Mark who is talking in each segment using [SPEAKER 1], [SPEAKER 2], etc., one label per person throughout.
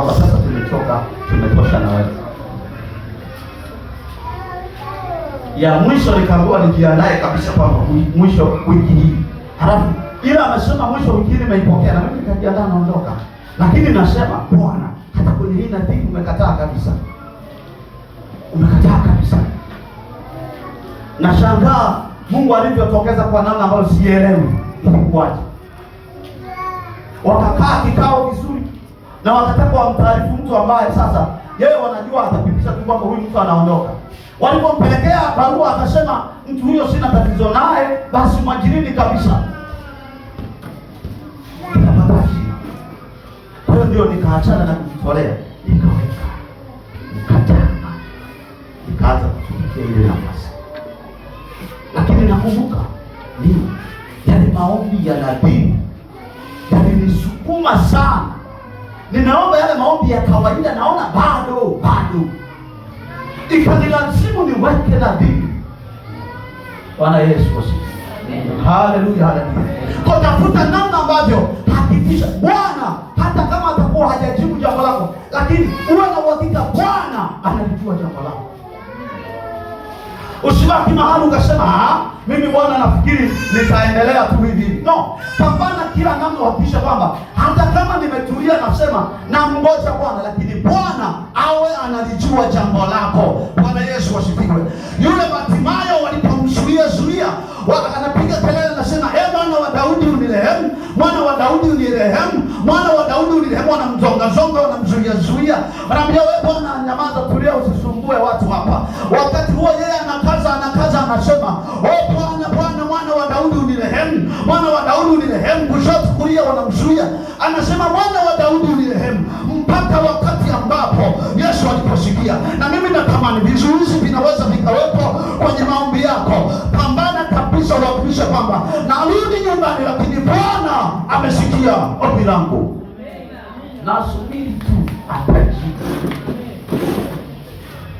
[SPEAKER 1] Kwamba sasa tumechoka, tumetosha na wewe. Ya mwisho nikaambiwa nijiandae kabisa kwamba mwisho wiki hii. Halafu ila amesema mwisho wiki hii nimeipokea na mimi nikajiandaa naondoka. Lakini nasema Bwana, hata kwenye hii nadhiri umekataa kabisa. Umekataa kabisa. Nashangaa Mungu alivyotokeza kwa namna ambayo sielewi ilikuwaje. Wakakaa kikao vizuri na wakataka wamtaarifu mtu ambaye sasa yeye wanajua atapitisha tu kwamba huyu mtu anaondoka. Walipompelekea barua akasema mtu huyo sina tatizo naye, basi mwajirini kabisa. Nikapata shida. Kwa hiyo ndio nikaachana na kujitolea, nikaweka mkataba, nikaanza kutumikia ile nafasi. Lakini nakumbuka ni yale maombi ya nadhiri yalinisukuma sana. Ninaomba yale maombi ya kawaida, naona bado, ikanilazimu niweke nadhiri. Bwana Yesu asifiwe. Haleluya, haleluya. Kwa tafuta namna ambavyo hakikisha Bwana hata kama atakuwa hajajibu jambo lako, lakini uwe na uhakika Bwana analijua jambo lako. Usibaki mahali ukasema, mimi Bwana nafikiri nitaendelea tu hivi hivi. No, pambana kila namna uhakikishe kwamba hata kama nimetulia nasema namngoja Bwana, lakini Bwana awe analijua jambo lako. Bwana Yesu asifiwe. Yule Bartimayo walipomzuia zuia, anapiga kelele anasema, mwana wa Daudi unirehemu, mwana wa Daudi unirehemu, mwana wa Daudi unirehemu. Wanamzonga zonga, wanamzuia zuia, wanaambia wewe Bwana nyamaza, tulia, usisumbue watu hapa. Wakati huo yeye anakaza, anakaza, anasema, oh Bwana, Bwana, mwana wa Daudi unirehemu, mwana wa Daudi unirehemu. Kushoto kulia wanamzuia, anasema mwana wa Daudi unirehemu, mpaka wakati ambapo Yesu aliposikia. Na mimi natamani vizuizi vinaweza vikawepo kwenye maombi yako. Pambana kabisa uhakikishe kwamba narudi nyumbani, lakini Bwana amesikia ombi langu. Nasubiri tu atajibu.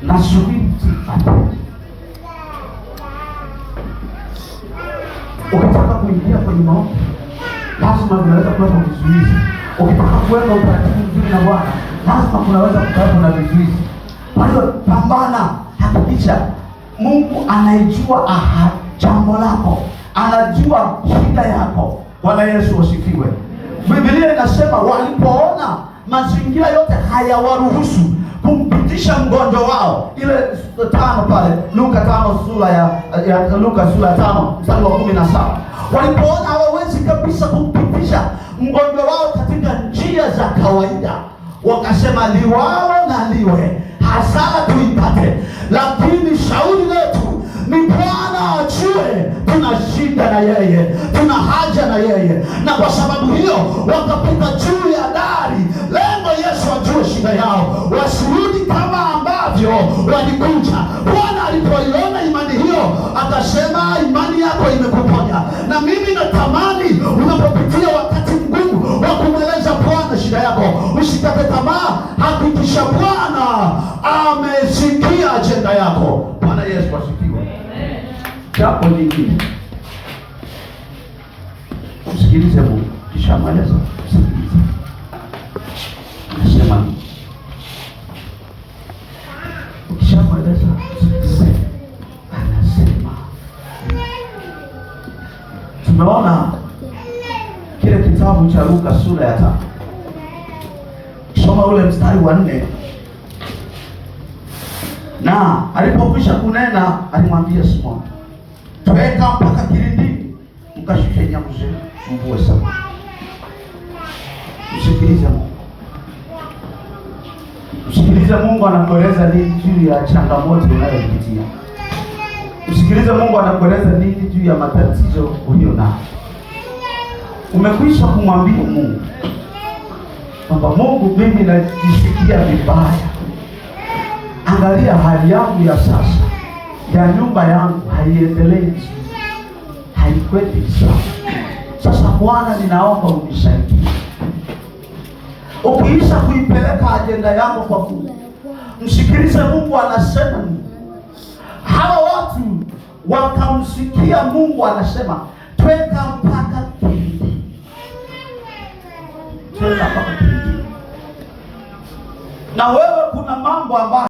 [SPEAKER 1] Nasubiri tu atajibu. Ukitaka kuingia kwenye maombi lazima vinaweza kuwepo vizuizi. Ukitaka kuweka utaratibu mzuri na Bwana lazima kunaweza kuwepo na vizuizi. Kwa hiyo pambana, hakikisha Mungu anaijua jambo lako, anajua shida yako. Bwana Yesu asifiwe. Biblia inasema walipoona mazingira yote hayawaruhusu kumpitisha mgonjwa wao, ile 5 pale Luka 5 sura ya Luka sura ya 5 mstari wa 17, walipoona hawawezi kabisa kumpitisha mgonjwa wao katika njia za kawaida, wakasema liwalo na liwe, hasara tuipate, lakini shauri letu ni Bwana ajue tuna shida na yeye, tuna haja na yeye. Na kwa sababu hiyo wakapita juu ya dari, lengo Yesu ajue shida yao, wasirudi kama ambavyo walikuja. Bwana alipoiona imani hiyo akasema, imani yako imekuponya. Na mimi natamani unapopitia wakati mgumu wa kumweleza Bwana shida yako, usikate tamaa, hakikisha Bwana amesikia ajenda yako. Bwana Yesu asifiwe. Jambo lingine, msikilize Mungu, kisha mweleza, msikilize. Anasema nini? Ukishamweleza msikilize, anasema. Tumeona kile kitabu cha Luka sura ya 5. Soma ule mstari wa 4. Na alipokwisha kunena alimwambia Simoni, tweka mpaka kilindini mkashushe nyavu zenu mvue samaki. Msikilize Mungu. Msikilize Mungu anakueleza nini juu ya changamoto unayopitia. Msikilize Mungu anakueleza nini juu ya matatizo ulio nayo. Umekwisha kumwambia Mungu kwamba Mungu, mimi najisikia vibaya. Angalia hali yangu ya sasa ya nyumba yangu haiendelei vizuri, haikwendi sawa. Sasa Bwana, ninaomba unisaidie. Ukiisha kuipeleka ajenda yako kwa Mungu, msikilize Mungu anasema nini. Hawa watu wakamsikia Mungu anasema tweka mpaka kilindini, tweka mpaka kilindini. Na wewe kuna mambo ambayo